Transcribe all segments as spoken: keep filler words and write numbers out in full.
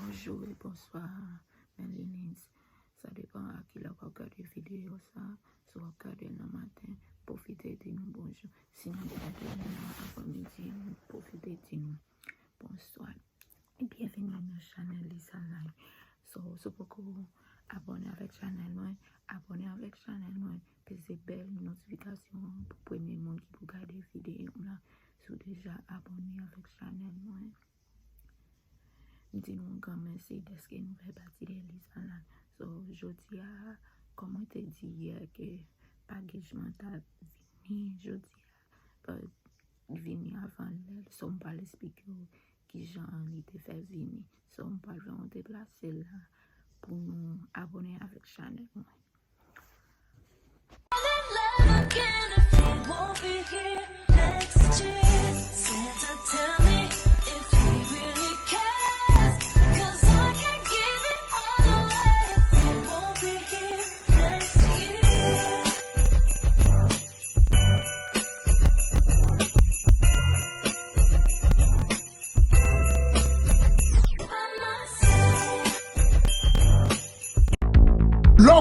Bonjou e bonswa, Melinise. Sa depan a kilè w ap gade videyo sa. Si w ap gade l nan maten, pwofite di nou bonjou. Si n ap gade l nan aprèmidi, pwofite di nou bonswa. Byenveni nan chanèl Lisa Live. So, si w poko abòne avèk chanèl mwen, abòne avèk chanèl mwen, peze bèl notifikasyon an pou premye moun ki pou gade videyo m la. Si w deja abòne avèk chanèl mwen, m di nou yon gran mèsi dèske nou fè pati de Lisa Live. So, jodi a, kòm mwen te di yè ke pakèj mwen t ap vini jodi a, pa vini avan lè l. So, m pral esplike w kijan li te fè vini. So, m pral fè yon deplase la pou nou abòne avèk chanèl mwen. Lè w gen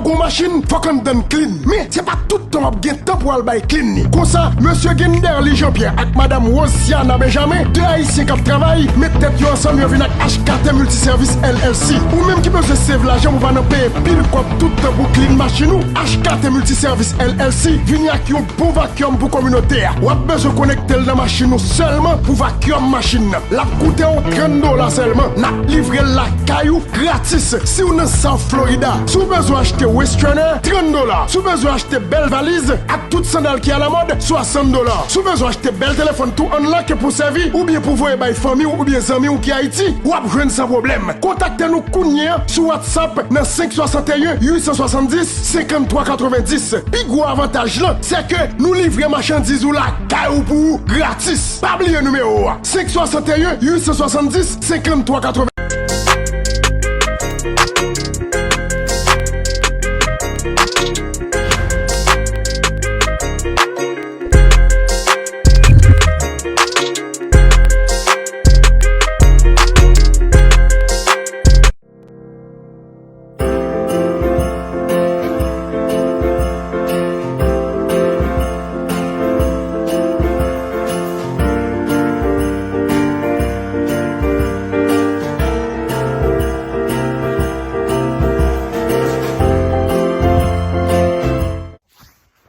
yon machin, fòk anndan l clean. Men, se pa tout tan w ap gen tan pou w al bay clean li. Konsa, mesye Genderly Jean Pierre ak madanm Rosiana Benjamin, de Ayisyen k ap travay, met tèt yo ansanm, yo vin ak H K T Multiservice L L C. Ou menm ki bezwen save lajan pou w pa nan peye pil kòb tout tan pou w clean machin ou, H K T Multiservice L L C vini ak yon bon vacuum pou kominote a. W ap bezwen konekte l nan machin ou sèlman pou vacuum machin nan. L ap koute w trant dola sèlman. N ap livre l lakay ou gratis. Si w nan South Florida, si w bezwen achte waste strainer, trant dola. Si w bezwen achte bèl valiz ak tout sandal ki alamòd, swasant dola. Si w bezwen achte bèl telefòn tou unlock pou sèvi oubyen pou voye bay fanmi w oubyen zanmi w ki Ayiti, w ap jwenn san pwoblèm. Kontakte nou kounye a sou WhatsApp nan senk swasanteyen uit san swasanndis senkanntwa katrevenndis. Pi gwo avantaj lan, se ke nou livre machandiz ou lakay ou pou ou gratis. Pa bliye nimewo a, senk swasanteyen uit san swasanndis senkanntwa katrevenndis.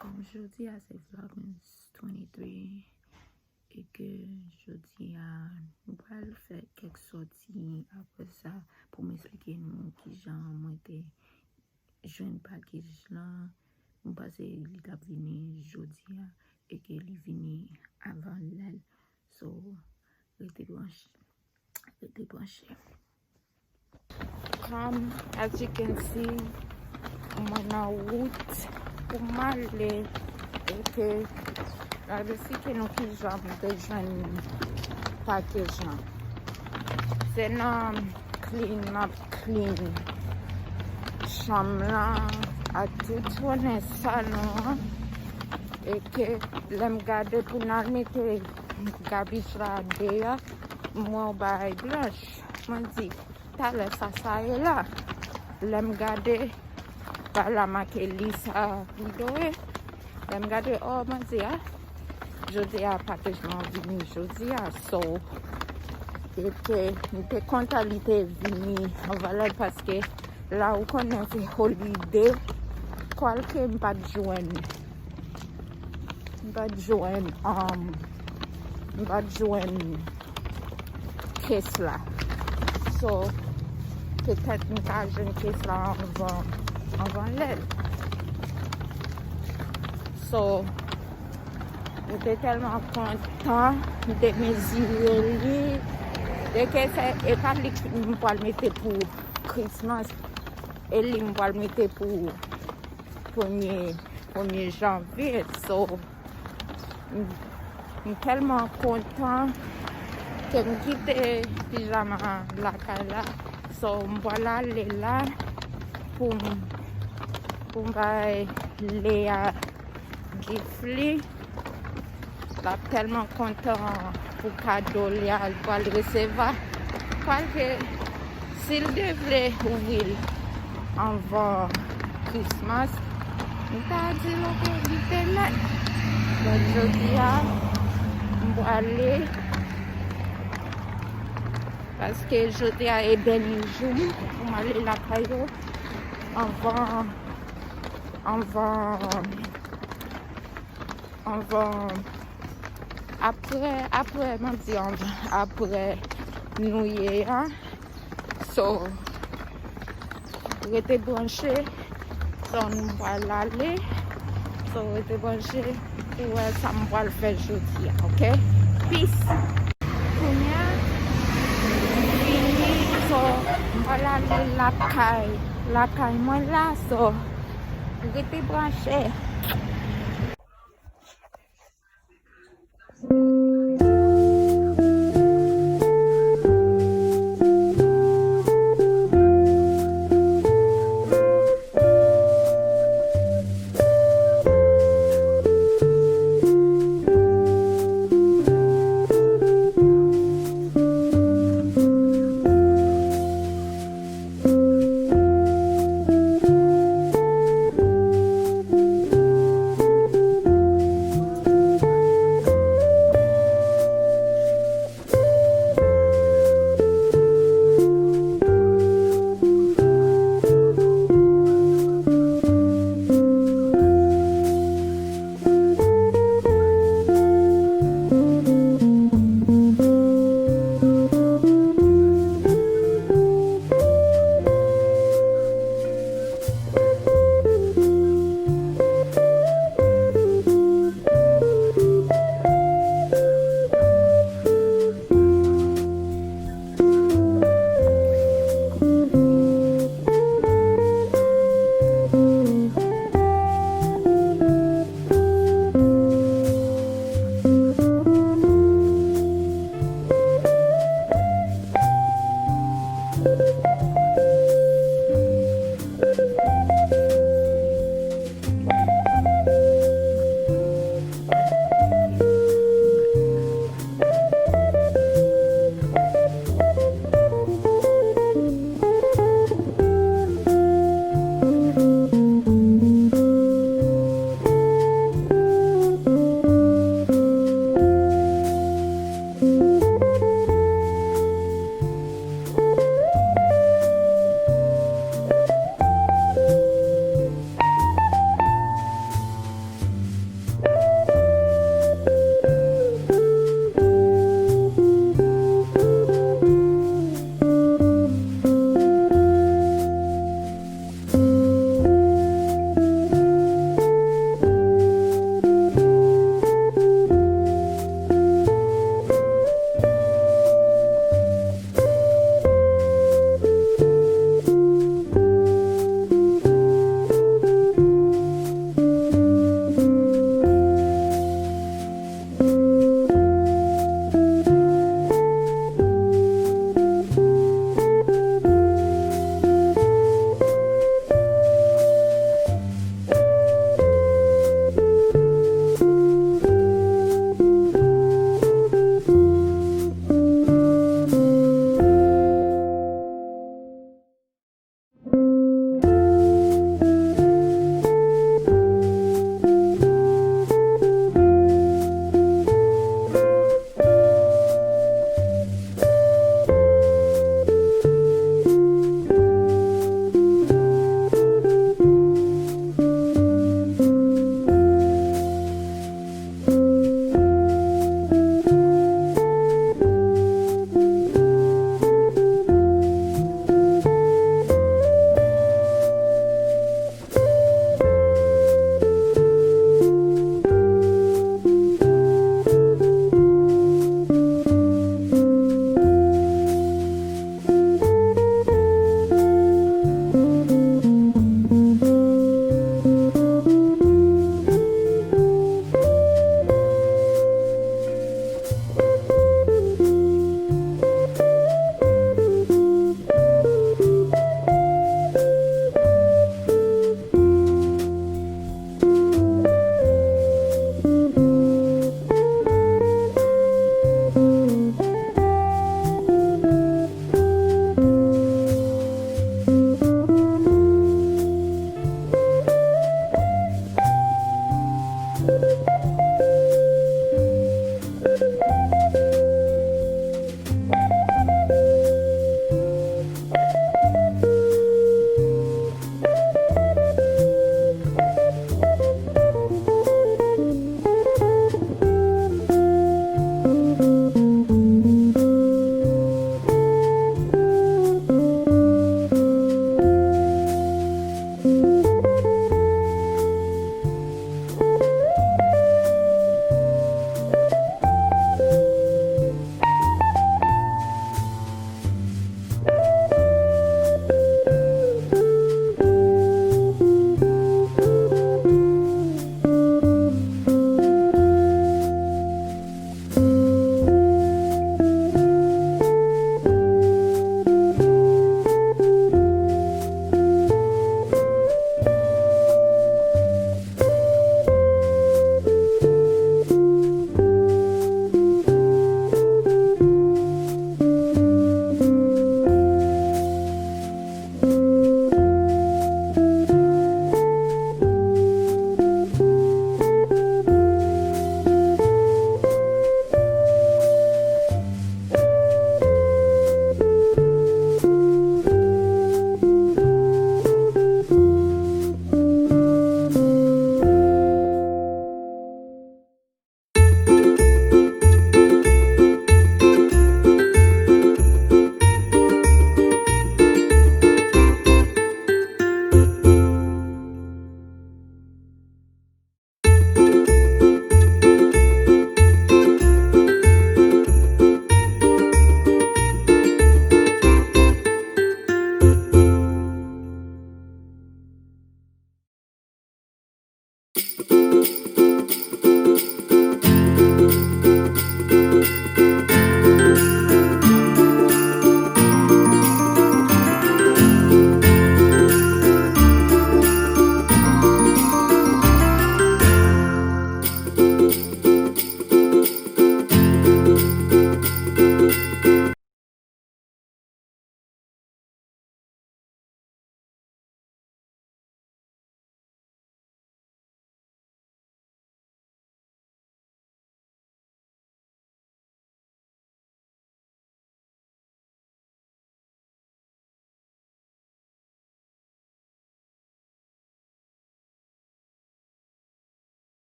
Kòm jodi a se Vlogmas twenty-three, e ke jodi a nou pral fè kèk sòti, apre sa pou m esplike nou kijan mwen te jwenn pakèj lan. M panse li t ap vini jodi a, e ke li vini avan lè l. So, rete branche. Rete branche. Come, as you can see, mwen nan wout pou m ale, e ke m ap esplike nou kijan m te jwenn pakèj lan. Se nan clean, m ap clean chanm lan ak tout tounen salon an. E ke lè m gade pou n al mete kabich la deyò, m wè yon bagay blanch. Mwen di, talè sa, sa ye la. Lè m gade, pa la make Lisa Ridoe. Lè m gade, o, mwen di, a, jodi a, pakèj lan vini jodi a. So, e ke m te kontan li te vini anvan lè, paske la ou konnen se holiday, kwalke m pa t jwenn, m pa t jwenn, um, m pa t jwenn case la. So, petèt m ka jwenn case la anvan, anvan lè l. So, m te tèlman kontan, m te mezire li. E ke se, e pa li m pral mete pou Christmas, e li m pral mete pou premye, premye janvye. So, m, m tèlman kontan ke m kite pijama lakay la. So, m pral ale la pou m, pou m bay Lea gift li. L ap tèlman kontan pou kado li a, l pral resevwa. Kwalke Si l te vle ouvri l anvan Christmas, m ta di l ankò li te lè. Donk, jodi a, m prale, paske jodi a e dènye jou m pou m ale lakay yo anvan, anvan, anvan, apre, apre, m ap di anvan, apre New Year an. So, rete branche. So, nou pral ale. So, rete branche pou wè sa m pral fè jodi a, oke? Peace! Kounye a, m fini. So, m pral ale lakay, lakay mwen la. So, rete branche.